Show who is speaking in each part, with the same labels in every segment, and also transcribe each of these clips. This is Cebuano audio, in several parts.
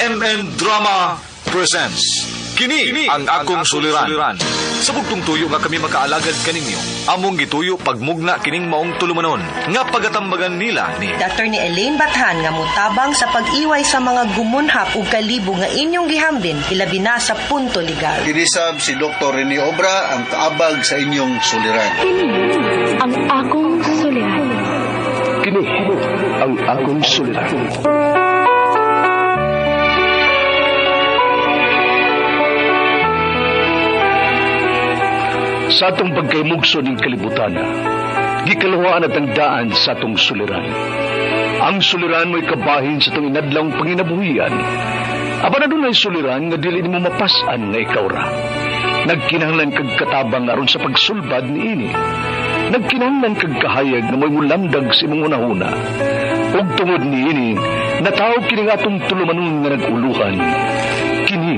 Speaker 1: RMN Drama presents Kini ang akong suliran. Sa bugtong tuyo nga kami makaalagad kaninyo, among gituyo pagmugna kining maong tulumanon nga pagatambagan nila ni
Speaker 2: Attorney Elaine Bathan nga mutabang sa pag-iway sa mga gumunhap ug kalibo nga inyong gihambin ilabi na sa punto legal.
Speaker 3: Kinisab si Dr. Rene Obra ang kaabag sa inyong suliran.
Speaker 4: Kini ang akong suliran.
Speaker 5: Kini ang akong suliran. Sa atong pagkaymugso ning kalibutan, gikaluhaan at ang daan sa atong suliran. Ang suliran mo'y kabahin sa atong inadlawng panginabuhian. Apan adunay suliran nga dili nimo mapas-an nga ikaw ra. Nagkinahanglan kag katabang aron sa pagsulbad niini. Nagkinahanglan kag kahayag nga mo'y mulamdag sa imong hunahuna. Ug tungod niini, nataw kini nga atong tulumanon nga nag-uluhan. Kini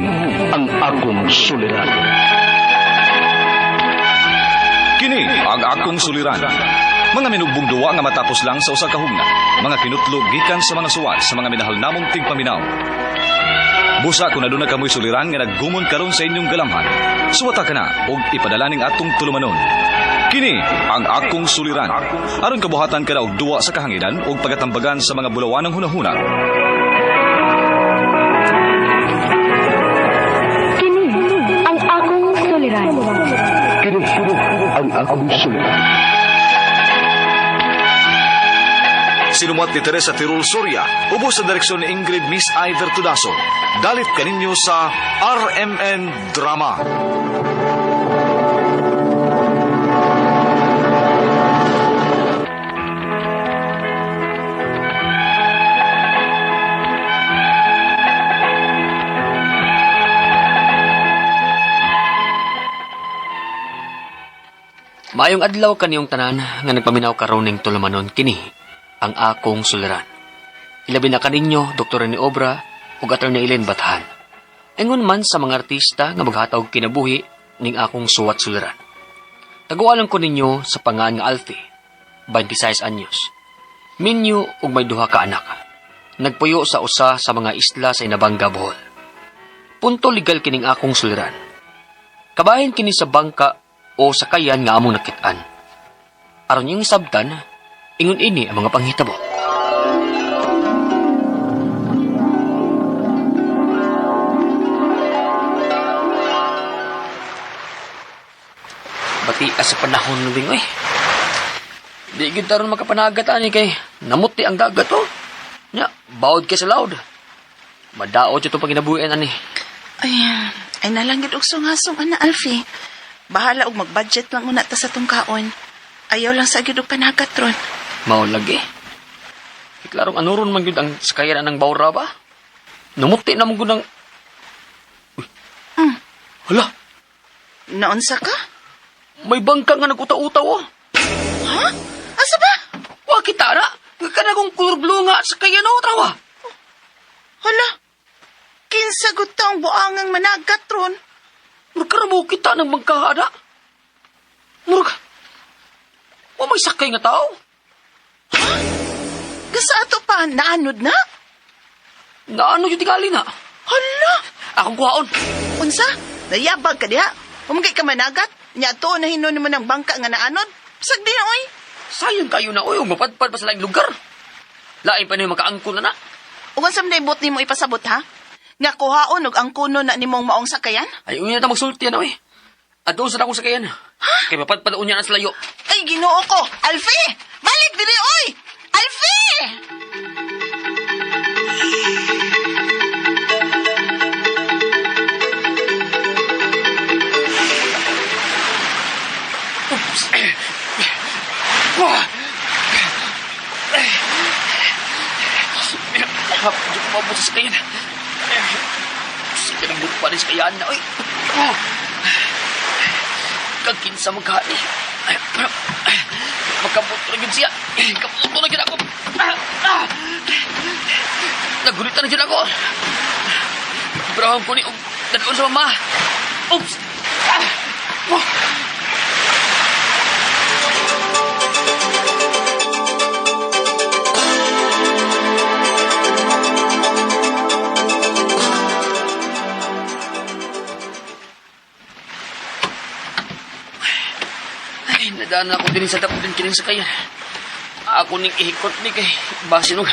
Speaker 5: ang akong suliran.
Speaker 1: Kini ang akong suliran. Mga minugbong duwa nga matapos lang sa usa ka hugna. Mga kinutlo gikan sa mga suwat sa mga minahal namong tigpaminaw. Busa kung aduna kamoy suliran nga naggumon karon sa inyong galamhan. Suwata ka na og ipadala ning atong tulumanon. Kini ang akong suliran. Aron kabuhatan ka na og duwa sa kahanginan ug pagatambagan sa mga bulawanang hunahuna.
Speaker 4: Kini ang akong suliran.
Speaker 5: Kini ang akong suliran.
Speaker 1: Sinumuat ni Teresa Tirul Soria, ubos sa direksyon ni Ingrid Miss Iver Tudaso. Dalit kaninyo sa RMN Drama.
Speaker 6: Maayong adlaw kaniyong tanan nga nagpaminaw karon ning tulumanon kini ang akong suliran. Ilabi na kaninyo Dr. Rene Obra ug Attorney Elaine Bathan. Ingon man sa mga artista nga maghatag og kinabuhi ning akong suwat suliran. Tagualan ko ninyo sa pangan nga Alfie, 26 anyos. Minyo ug may duha ka anak. Nagpuyo sa usa sa mga isla sa Inabanga, Bohol. Punto legal kining akong suliran. Kabahin kini sa bangka o sakayan nga among nakit-an. Aron yung sabtan, ingon ini ang mga panghitabo. Bati sa panahon lubing, oy. Di gyud taron makapanagat ani kay namuti ang dagat oh. Nya, bawod kay sa loud. Madaot jud tong panginabuhian ani.
Speaker 7: Ay, ay nalanggit og sungasong ana Alfie. Bahala og mag-budget lang una ta sa tong kaon. Ayaw lang sa gyud og panagat ron.
Speaker 6: Mao lagi. Klarong anuron man gyud ang sakayan ng bawra ba? Numuti na mo gud ang. Uy. Hala,
Speaker 7: Naunsa ka?
Speaker 6: May bangka nga nag-utaw-utaw oh.
Speaker 7: Ha? Asa ba?
Speaker 6: Wa kita na. Kana kong color blue nga sakayan oh, trawa.
Speaker 7: Hala. Kinsa gud taong buangang managat ron?
Speaker 6: Murag karon mo kita ng bangka ana. Murag wa may sakay nga tao.
Speaker 7: Gasa ato pa naanod na?
Speaker 6: Naano jud tingali na.
Speaker 7: Hala.
Speaker 6: Akong kuhaon.
Speaker 7: Unsa? Nayabag ka diha? Humagay ka managat? Nya to na hinon mo ng bangka nga naanod? Sagdi na oy.
Speaker 6: Sayang kayo na oy, ug mapadpad pa sa laing lugar. Lain pa niyo makaangkon na na.
Speaker 7: Ug unsa man ibot nimo ipasabot ha? Nga kuhaon og angkono na nimong maong sakayan?
Speaker 6: Ay, unya na magsulti na, oy. Adto sa akong sakayan. Kay mapadpad unya na sa layo.
Speaker 7: Ay, Ginoo ko! Alfie! Balik diri, oy! Alfie!
Speaker 6: Hap, di ko maabot sa sakayan. Sige nang pa rin sa kayan na, oy. Kagkinsa magkani. Magkabuto na yun siya. Kabuto na yun ako. Nagulitan na yun ako. Braham ko ni dadon sa mama. Oops! Oh. Isdaan na ako din sa dapot din kining sakayan. Ako ning ihikot ni kay basin og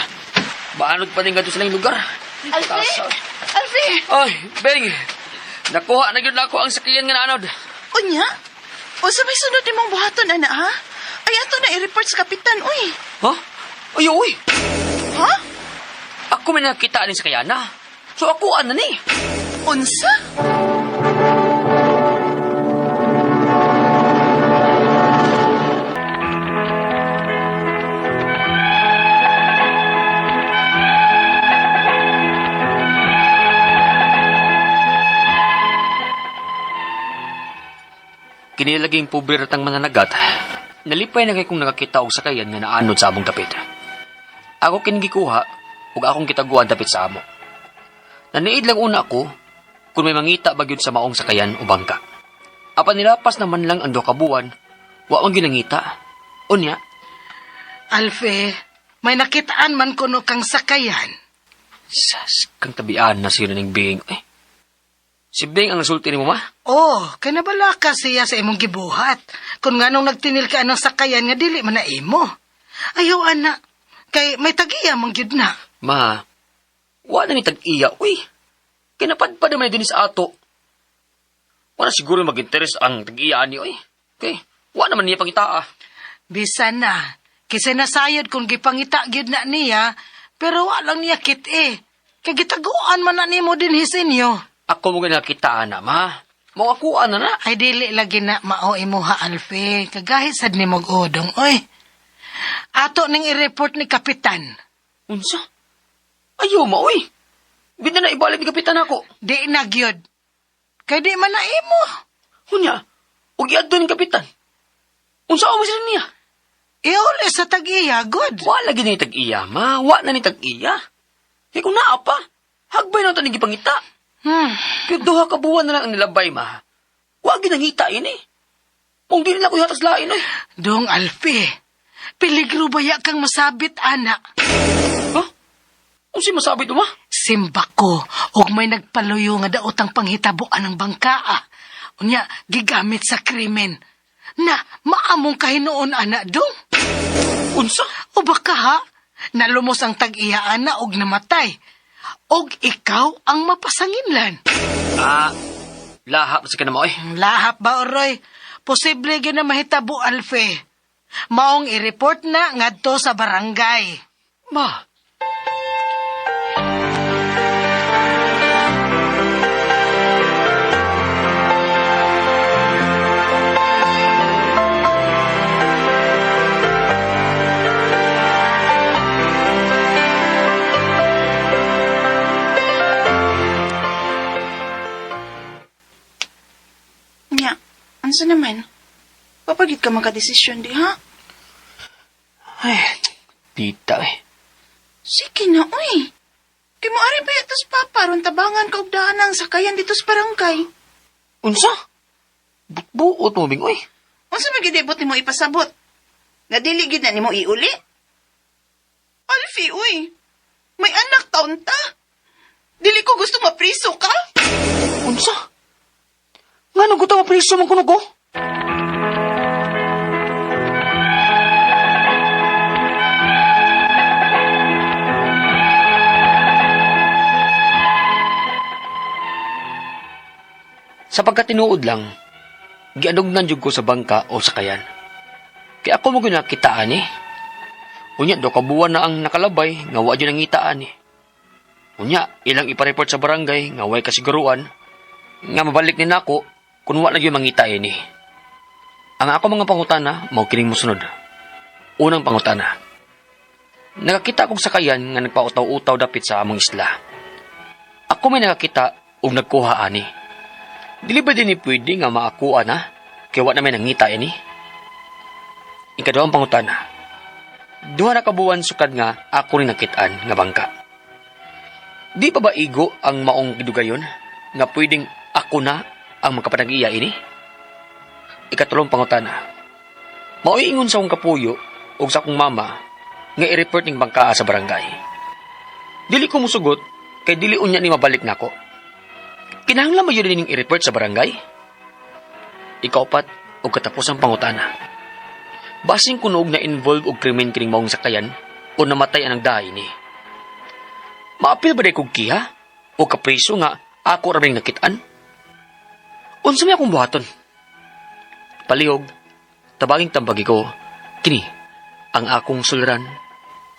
Speaker 6: baanod pa ning gadto sa laing lugar.
Speaker 7: Alfie! Alfie!
Speaker 6: Ay, Beng! Nakuha na gyud nako ang sakayan nga naanod.
Speaker 7: Unya? Unsa may sunod nimong buhaton, ana, ha? Ay, ato na i-report sa kapitan, uy.
Speaker 6: Ha? Ay, uy!
Speaker 7: Ha?
Speaker 6: Ako may nakita ni sakayan na. So ako ana ni.
Speaker 7: Unsa?
Speaker 6: Kini laging pobre ratang mananagat. Nalipay na kay kong nakakita og sakayan nga naanod sa among dapit. Ako kini gikuha ug akong gitaguan dapit sa amo. Naniid lang una ako kung may mangita ba gyud sa maong sakayan o bangka. Apan nilapas naman lang ang duha ka buwan, wa man gyud nangita. Unya,
Speaker 8: Alfe, may nakitaan man kuno kang sakayan.
Speaker 6: sas kang tabian na siya ning Bing. Eh, si Bing ang nasulti nimo ma?
Speaker 8: Oh, kay nabala ka siya sa imong gibuhat. Kung nganong nagtinil ka anang sakayan nga dili man na imo. Ayaw ana, kay may tagiya man gyud na.
Speaker 6: Ma, wa na ni tag-iya, uy. Kinapadpad naman ni din sa ato. Wala siguro mag-interes ang tag-iya ni, uy. Okay, wa naman niya pangitaa.
Speaker 8: Bisan na, kasi nasayod kung gipangita gyud na niya, pero wa lang niya kit eh. Kay gitaguan man na nimo dinhi sa inyo.
Speaker 6: Ako mo nakita na, ma. Mo ako na na.
Speaker 8: Ay dili lagi na mao imuha Alfe, kagahit sad nimo og odong oy. Ato ning i-report ni kapitan.
Speaker 6: Unsa? Ayaw ma, uy. Di na naibalik ni kapitan ako.
Speaker 8: Di na gyud. Kay di man na imo.
Speaker 6: Hunya, ug iadto ni kapitan. Unsa mo sila niya?
Speaker 8: Iuli sa tag-iya, good.
Speaker 6: Wa lagi ni tag-iya, ma. Wa na ni tag-iya. Kay kung naa pa, hagbay na ito ni gipangita. Pero duha ka buwan na lang ang nilabay, ma. Wa ginangita ini. Kung dili na ko ihatas lain, oy.
Speaker 8: Dong Alfe, peligro baya kang masabit, ana.
Speaker 6: Ha? Unsa masabit mo, ma?
Speaker 8: Simba ko, og may nagpaluyo nga daotang panghitabuan ang bangkaa. Unya, gigamit sa krimen. Na, maamong kahinuon, ana, dong.
Speaker 6: Unsa?
Speaker 8: O baka ha, nalumos ang tag-iya, ana, og namatay. Og ikaw ang mapasanginlan.
Speaker 6: Ah, lahap sa kanama, oy.
Speaker 8: Lahap ba, Oroy? Posible gyud na mahitabo, Alfe. Maong i-report na ngadto sa barangay.
Speaker 6: Ma,
Speaker 7: Unya, unsa naman? Papagid ka makadesisyon di, ha?
Speaker 6: ay, tita, eh.
Speaker 7: Sige na, uy. Kay mo ari pa yatos papa, ron tabangan ka og daan ang sakayan dito sa barangay.
Speaker 6: Unsa? Buot mo, Bing, oy.
Speaker 7: Unsa man gyud ibot nimo ipasabot? Nga dili gyud na nimo iuli? Alfie, uy. May anak taon ta. Dili ko gusto mapriso ka.
Speaker 6: Unsa? Nga nang gusto mapriso man kuno ko? Sa pagkatinuod lang, gianugnan jud ko sa bangka o sakayan. Kaya ako mo ginakitaan eh. Unya, do kabuwan na ang nakalabay, nga wa jud nangitaan eh. Unya, ilang ipareport sa barangay, nga way kasiguruan, nga mabalik ni nako, kun wa na gyud mangita ini. Ang ako mga pangutana, mao kining mosunod. Unang pangutana. Nakakita kog sakayan nga nagpautaw-utaw dapit sa among isla. Ako may nakakita ug nagkuha ani. Dili ba din ni pwede nga maakuha na kay wa na may nangita ini? Ikaduhang pangutana. Duha na ka buwan sukad nga ako ni nakit-an nga bangka. Di pa ba igo ang maong gidugayon nga pwedeng ako na ang makapanag-iya ini? Ikatulong pangutana. Mao'y ingon sa akong kapuyo o sa akong mama nga i-report ning bangkaa sa barangay. Dili ko musugot kay dili unya ni mabalik nako. Kinahanglan ba yun ning i-report sa barangay? Ikaupat o katapusang pangutana. Basing kuno og na-involve og krimen kining maong sakayan o namatay anang dahi ni. Maapil ba day kog kiha? O kapriso nga ako ra ning nakitaan? Unsa may akong buhaton? Palihog, tabanging tambagi ko, kini ang akong suliran,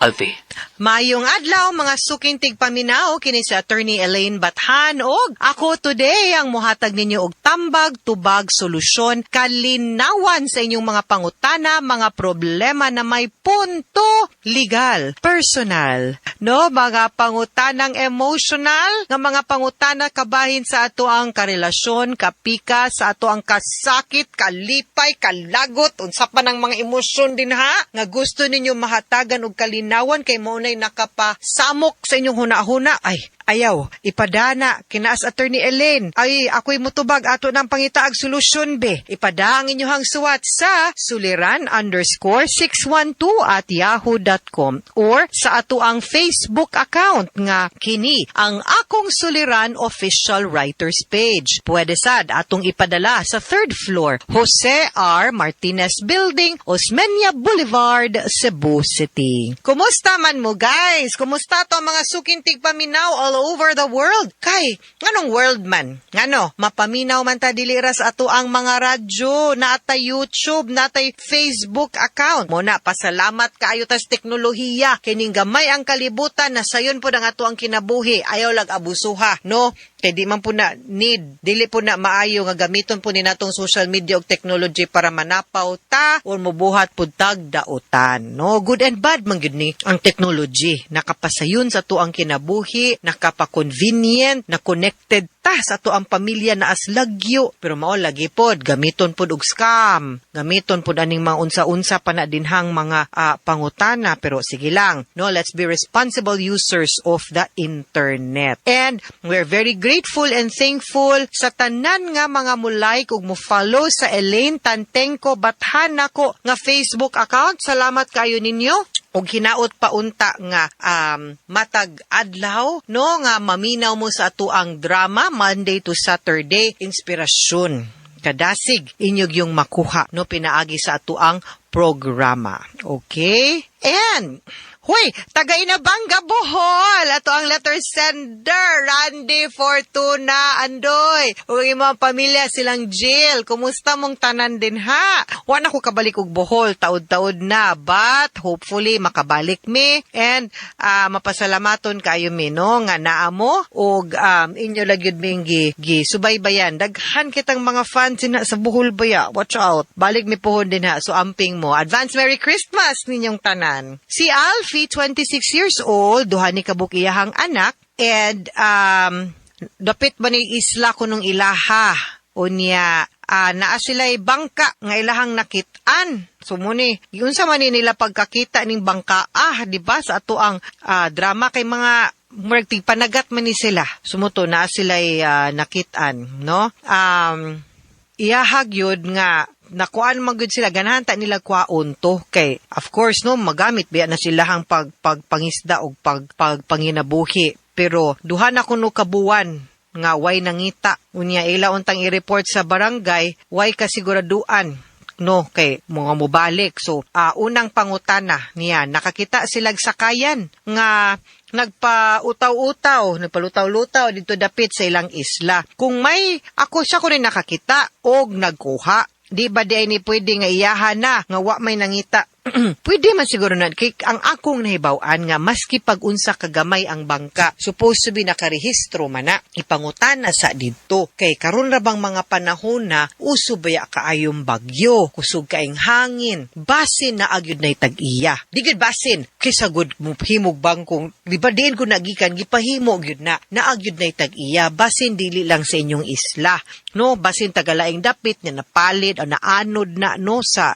Speaker 6: Alfie.
Speaker 2: Maayong adlaw, mga suking tigpaminaw, kini si Attorney Elaine Bathan og ako today ang muhatag ninyo og tambag, tubag, solusyon, kalinawan sa inyong mga pangutana, mga problema na may punto legal, personal, no, mga pangutanang emotional, nga mga pangutana kabahin sa ato ang karelasyon, kapika, sa ato ang kasakit, kalipay, kalagot, unsa pa ng mga emosyon din ha, nga gusto ninyo mahatagan og kalinawan kay mao nay nakapasamok sa inyong huna-huna. Ay, ayaw, ipadana kinaas Attorney Elaine. Ay, ako'y mutubag ato ng pangitaag solusyon be. Ipada ang inyong suwat sa suliran_612@yahoo.com or sa ato ang Facebook account nga kini ang Akong Suliran Official Writers Page. Pwede sad atong ipadala sa third floor, Jose R. Martinez Building, Osmeña Boulevard, Cebu City. Kumusta man mo, guys? Kumusta to ang mga suking tigpaminaw all over the world? Kay, nganong world man? Ngano, mapaminaw man ta dili ra sa ato ang mga radyo, naatay YouTube, naatay Facebook account. Mao na, pasalamat kaayo tas teknolohiya. Kining gamay ang kalibutan na sayon po ang ato ang kinabuhi. Ayaw lag abusuha, no? Kay di man po na need, dili po na maayo nga gamiton po ni natong social media ug technology para manapaw ta or mubuhat pud tag dautan. No, good and bad man gyud ni ang technology. Nakapasayon sa ato ang kinabuhi, nakapa-convenient, na connected ta sa ato ang pamilya na aslagyo. Pero mao lagi pod, gamiton pod og scam. Gamiton pod aning mga unsa-unsa pa na dinhang mga pangutana, pero sige lang. No, let's be responsible users of the internet. And we're very grateful and thankful sa tanan nga mga mo-like ug mo-follow sa Elaine Tantengco Bathan nako nga Facebook account. Salamat kayo ninyo og hinaot pa unta nga matag adlaw, no, nga maminaw mo sa ato ang drama Monday to Saturday, inspirasyon, kadasig inyog yung makuha, no, pinaagi sa ato ang programa. Okay? And huy, taga Inabanga, Bohol. Ato ang letter sender, Randy Fortuna Andoy. Ug ang imong pamilya silang Jill. Kumusta mong tanan din ha? Wa na ko kabalik og Bohol, taod-taod na. But hopefully makabalik mi and mapasalamaton kayo mi, no, nga naa mo ug inyo lang gyud ming gi subaybayan. Daghan kitang mga fans na sa Bohol baya. Watch out. Balik mi pohon din ha. So amping mo. Advance Merry Christmas ninyong tanan. Si Alfie, 26 years old, duha ni kabuk iyahang anak and dapit ba ni isla kunong ilaha. Unya, naa sila'y bangka nga ilahang nakit-an. So muni, giunsa man ni nila pagkakita ning bangka di ba sa ato ang drama kay mga murag tigpanagat man ni sila. Sumuto naa sila'y nakit-an, no? Iyahag yun nga nakuan man gyud sila, ganahan ta nila kuwaon to kay of course, no, magamit biya na sila ang pag pagpangisda og pag pagpanginabuhi, pero duha na kuno kabuwan nga way nangita. Unya ila untang i-report sa barangay, way kasiguraduan, no, kay mga mobalik. So unang pangutana niya, nakakita sila sakayan nga nagpautaw-utaw, nagpalutaw-lutaw dito dapit sa ilang isla. Kung may ako siya ko rin nakakita og nagkuha, di ba di ay ni pwede nga iyahan na nga wa may nangita? Pwede man siguro na kay ang akong nahibaw-an nga maski pag unsa kagamay ang bangka, supposed to be nakarehistro man na. Ipangutan na sa didto kay karon ra bang mga panahon na uso baya kaayong bagyo, kusog kaing hangin, basin na agyud nay tag-iya. Di gyud basin kaysa gud mo himog bangkong, di ba, diin ko nagikan gipahimo gyud na naagyud nay tag-iya, basin dili lang sa inyong isla, no, basin tagalaing dapit nga napalid o naanod na, no, sa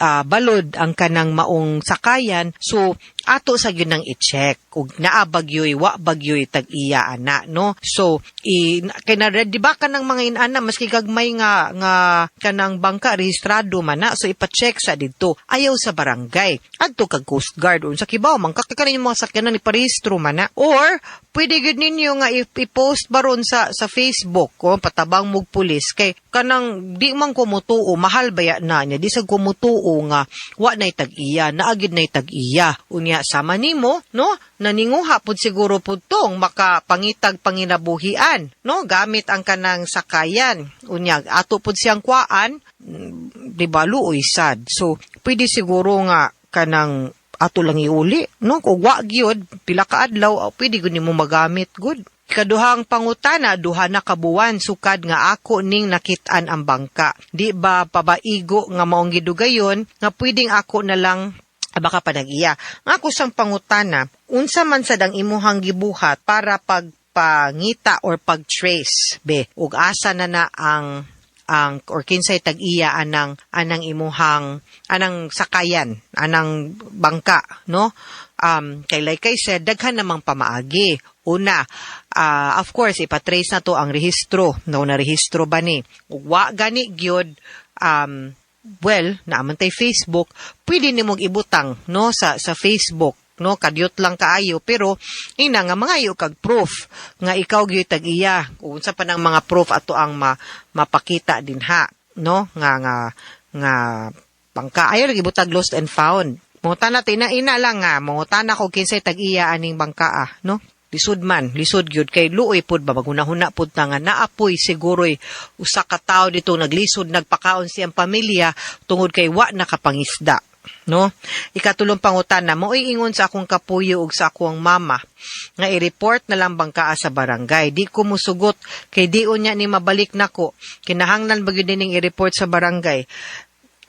Speaker 2: balod ang kanang maong sakayan. So, Ato sa gyud nang i-check ug naa bagyoy, wa bagyoy tag-iya ana, no? So i kay na di ba kanang mga inana, maski gagmay nga kanang bangka, rehistrado man na. So ipa-check sa didto, ayaw sa barangay, adto kag Coast Guard, unsa kibaw man ka kanin mga sakyanan iparehistro man na, or pwede gyud ninyo nga i-post baron sa Facebook ko, patabang mog pulis, kay kanang di man ko motuo, mahal baya na niya, di sa ko motuo nga wa nay tag-iya, naa gyud nay tag-iya. Unya sama nimo, no, naninguha pud siguro pud tong makapangitag panginabuhian, no, gamit ang kanang sakayan. Unya ato pud siyang kuaan, di ba, luoy sad. So pwede siguro nga kanang ato lang iuli, no? Kung wa gyud pila ka adlaw, oh, pwede gyud nimo magamit gud. Ikaduhang pangutana, 2 na ka buwan sukad nga ako ning nakit-an ang bangka. Di ba pabaigo nga maong gidugayon nga pwedeng ako na lang, ah, baka pa nag-iya? Nga ako sang pangutana, unsa man sad ang imuhang gibuhat para pagpangita or pag-trace be ug asa na na ang or kinsay tag-iya anang imuhang anang sakayan, anang bangka, no? Kay like I said, daghan namang pamaagi. Una, of course, ipatrace na to ang rehistro, no, na rehistro ba ni. Ug wa gani gyud, well, naa man tay Facebook, pwede nimong ibutang, no, sa Facebook, no? Kadyot lang kaayo, pero ina nga mangayo kag proof nga ikaw gyud tag-iya. Unsa pa nang mga proof ato ang mapakita dinha, no, nga bangka, ayo lagi butag lost and found. Mangutana tina ina lang nga mangutana ko kinsay tag-iya aning bangka, ah, no? Lisod man, lisod gyud, kay luoy pud ba, maghunahuna pud ta nga naapoy siguroy usa ka tawo dito naglisod, nagpakaon siyang pamilya tungod kay wa nakapangisda, no? Ikatulong pangutana, mao'y ingon sa akong kapuyo ug sa akong mama nga i-report na lang bangkaa sa barangay. Di ko musugot kay di unya ni mabalik nako. Kinahanglan ba gyud ning i-report sa barangay?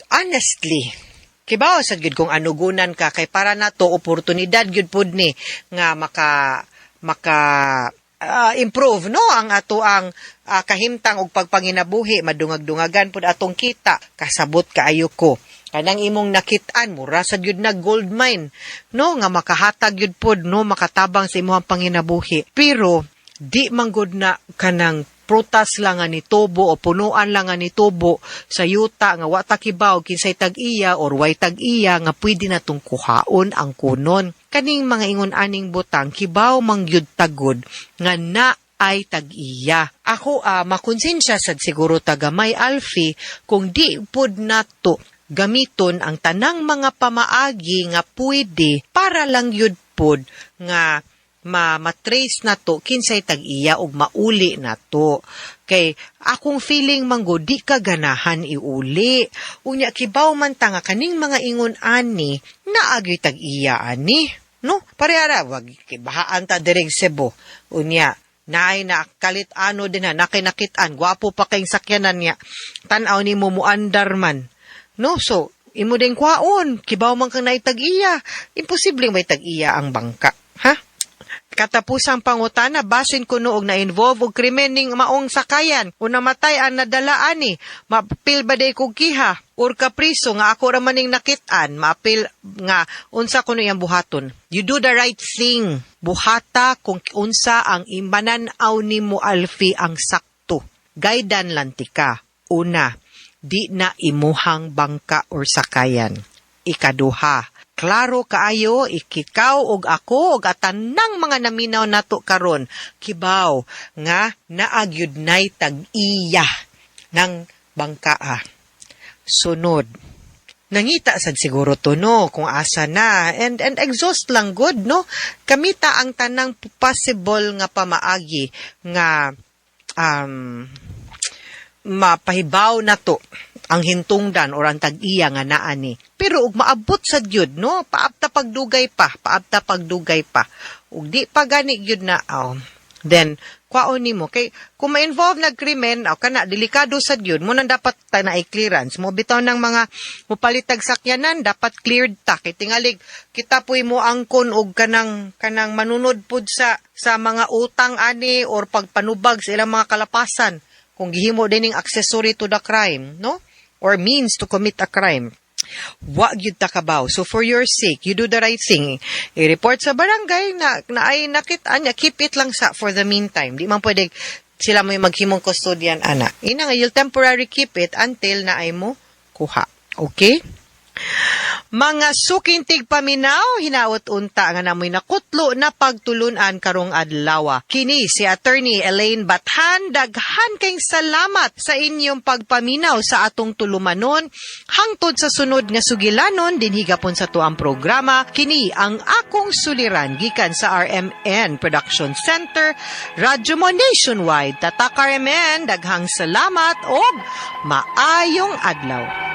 Speaker 2: Honestly, kibaw sa gyud kung anugunan ka, kay para nato oportunidad gyud pud ni nga maka improve, no, ang ato ang kahimtang og pagpanginabuhi, madungag-dungagan pud atong kita. Kasabot kaayo ko, kanang imong nakit-an mura sa gyud na gold mine, no, nga makahatag gyud pud, no, makatabang sa imong panginabuhi, pero di man gud na kanang prutas lang nga nitubo o punuan lang nga nitubo sa yuta nga wa ta kibaw kinsay tag-iya or way tag-iya nga pwede na tong kuhaon ang kunon. Kaning mga ingon aning butang, kibaw man gyud tagod nga na ay tag-iya. Ako, makonsensya sad siguro tagamay, Alfie, kung di pud nato gamiton ang tanang mga pamaagi nga pwede para lang yun pod nga ma matrace na to kinsay tag-iya ug mauli na to. Kay akong feeling manggo, di ka ganahan iuli. Unya kibaw man ta nga kaning mga ingon ani naagyoy tag-iya ani, no? Parehara wag kibahaan ta direng Cebu. Unya naay na kalit ano din ha, nakinakit-an, gwapo pa kayong sakyanan niya. Tan-aw ni mo muandar man. No, so imo din kwaon, kibaw man kang naitag-iya. Imposibleng may tag-iya ang bangka, ha? Katapusang pangutana, basin kuno og na-involve og krimen ning maong sakayan o namatay ang nadala ani, maapil ba day kog kiha or kapriso nga ako ra maning nakit-an, maapil nga unsa kuno iyang buhaton? You do the right thing. Buhata kung unsa ang imanan-aw nimo, Alfie, ang sakto. Gaidan lang tika. Una, di na imuhang bangka or sakayan. Ikaduha, klaro kaayo ikikaw og ako og atanang mga naminaw nato karon kibaw nga naagyud nay tag-iya ng bangkaa. Sunod, nangita sad siguro to, no, kung asa na, and exhaust lang good, no? Kamita ang tanang possible nga pamaagi nga mapahibaw na to ang hintungdan or ang tag-iya nga naa ni. Pero ug maabot sa gyud, no, paabta pagdugay pa, paabta pagdugay pa. Ug di pa gani gyud na, oh, then kwaon nimo kay kung ma-involve nag krimen aw kana delikado sa gyud mo nang dapat ta na clearance mo bitaw ng mga mopalitag sakyanan, dapat cleared ta, kay tingalig kita puy mo angkon og kanang manunod pud sa mga utang ani or pagpanubag sa ilang mga kalapasan kung gihimo dining accessory to the crime, no, or means to commit a crime. Wa gyud ta kabaw. So for your sake, you do the right thing. I-report sa barangay na ay nakit-an niya. Keep it lang sa for the meantime. Di man pwede sila mo maghimong custodian ana. Ina nga you'll temporary keep it until naay mo kuha. Okay? Mga suking tigpaminaw, hinaot unta nga namoy nakutlo na pagtulunan karong adlaw. Kini si Attorney Elaine Bathan, daghan kayong salamat sa inyong pagpaminaw sa atong tulumanon hangtod sa sunod nga sugilanon dinhi gapon sa tuang programa. Kini ang akong suliran gikan sa RMN Production Center, Radyo Mo Nationwide. Tatak RMN, daghang salamat og maayong adlaw.